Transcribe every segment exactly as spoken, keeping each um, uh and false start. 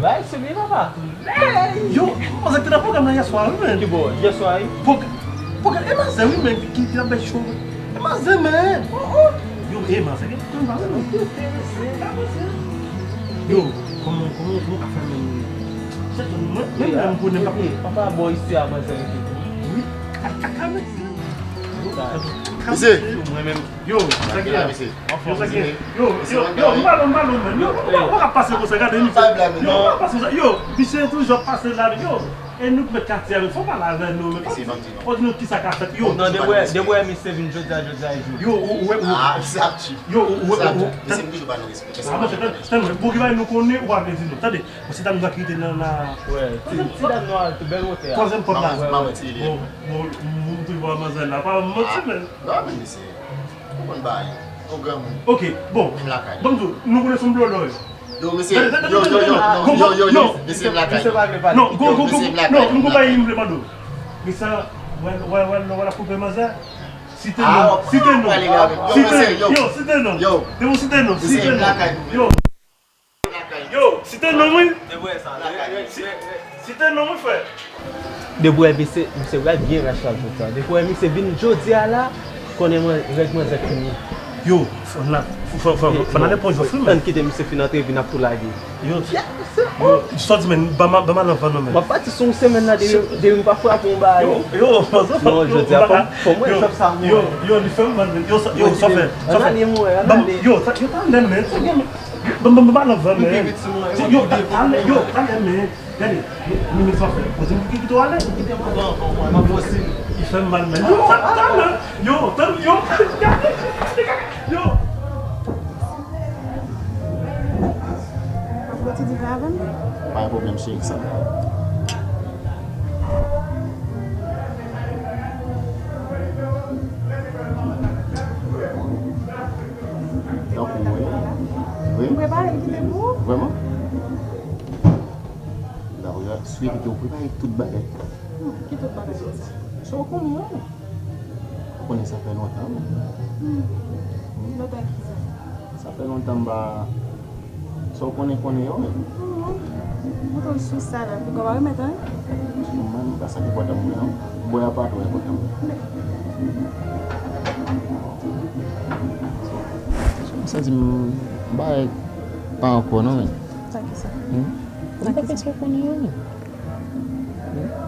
Bay sou li, papa. Yo, manzè te nan pwogram nan yèswa, wi, men. Ki bò? Yèswa, wi. Pwog-, pwogram, e manzè, wi, men, ki, ki t ap bay cho. E manzè, men. Oh, oh. Yo, e manzè, gen pwogram, wi, men. Yo, kòman, kòman, kòman w ka fè, men? Mwen, mwen, mwen, m konnen pa. Papa, bò isi a, manzè, rete tou. Wi, ka, ka, ka, men. Mesye. Mwen menm. Yo, sa ki la? Yo, sa ki la? Yo, yo, yo, m pa lon, m pa lon, men. Yo, ou ka pase konsa, gade, misye. Yo, ou ka pase konsa. Yo, misye toujou ap pase la, yo. E nou k mèt katye a, men fò pale avè nou, men. Fò di nou kisa ka fèt, yo. Non, depi, depi misye vin jodi a, jodi a, e jodi. Yo, ou, ou, ou. Ah, misye ap tchip. Yo, ou, ou, ou. Misye m toujou ba nou respè. Ah, bon, se tan, tan, bon, ki bagay nou konnen, ou pa vle di nou. Tande, bon, se dam nou ki te nan, nan. Wè, ti, ti dam nou a, tou bèl wotè a. Twazyèm pòt la. Maman, maman, ti li. Bon, bon, m, m toujou wè manzè la. Pa manti, men. Non, men misye. Ou konn bagay. Ou granmoun. Ok, bon. Menm lakay. Bon, m di w, nou konnen se yon blòlò, yo. Yo, mesye, yo, yo, yo, non, yo, yo, yo, non, mesye, m lakay. Non, go, go, go, non, m gon bagay m vle mande w. Misa, wè, wè, wè, wè, l ap koupe manzè. Site non, site non. Site, yo, site non. Yo. Depi w site non, site non. Yo. Yo, site non, wi. Si, site non, wi, frè. Depi w wè misye, misye wè byen rach la jodi a. Depi w wè misye vin jodi a la, konnen mwen, règ manzè fini. Yo, fò n al, fò, fò, fò, fò n al pran jòf wi, men. Ann kite misye fin antre epi n ap tou lage. Yo, yo, sa w di, men, ban m, ban m al anvan non, men. M ap pati sou yon semèn la, depi, depi m pa frape yon bagay. Yo, yo, non, jodi a, fò, fò mwen fè sa mwen. Yo, yo, li fè m mal, men. Yo, sa, yo, sa w fè, sa w fè. Ban m, yo, sa, yo, talè, men. Ban m, ban m, ban m al anvan, men. Yo, talè, yo, talè, men. Gade, men, men sa w fè. Poze m pou kite w ale. Kite m anvan, anvan, anvan, anvan, anvan. Li fè m mal, men. Yo, sa, talè. Yo, tann, yo. Yo. Ap fè ti diven avè m? Pa gen pwoblèm, cheri, sa. Tankou, wi. Wi. M prepare, m kite pou ou. Vrèman? Dakò, sou evite ou prepare tout bagay. Hmm, ki tout bagay konsa? Sa w konnen an. Ou konnen sa fè lontan, wi. Hmm. Lontan ki sa? Sa fè lontan m pa, sa w konnen, konnen yo, men. Hmm. Mwen konn sou sa la, pou w ka remèt, wi. Mwen, m pa sa ki enpòtan pou mwen, non. Bò a pa twò enpòtan. M santi m, m pa, pa ankò, non, men. Sa ki sa? Hmm? Sa ki sa? Mwen pa fè sa w konnen yo, men.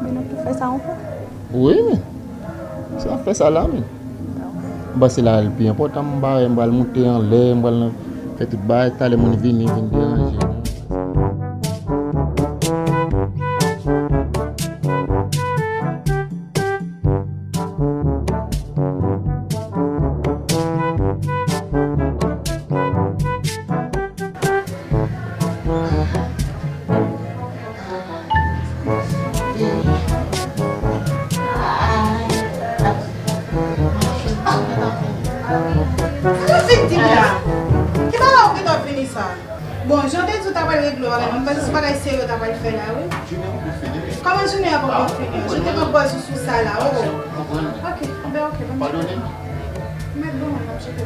Men n ap tou fè sa ankò? Wi, men. Se n ap fè sa la, men. M panse la, l pi enpòtan, m bare, m pral moute anlè, m pral nan, fè tout bagay, talè moun vini, vin deranje nou. Sa w fin di m la? Ki bagay ou gentan fini sa? Bon, jan w te di w ta pral regle w avè m, m panse se bagay serye w ta pral fè la, wi. Kòman jounen an poko fini an? Jan w te pran pòz ou sou sa la, oh. Ok, ben ok, ban m tcheke. Padone m. Mèt bon, m ap tcheke.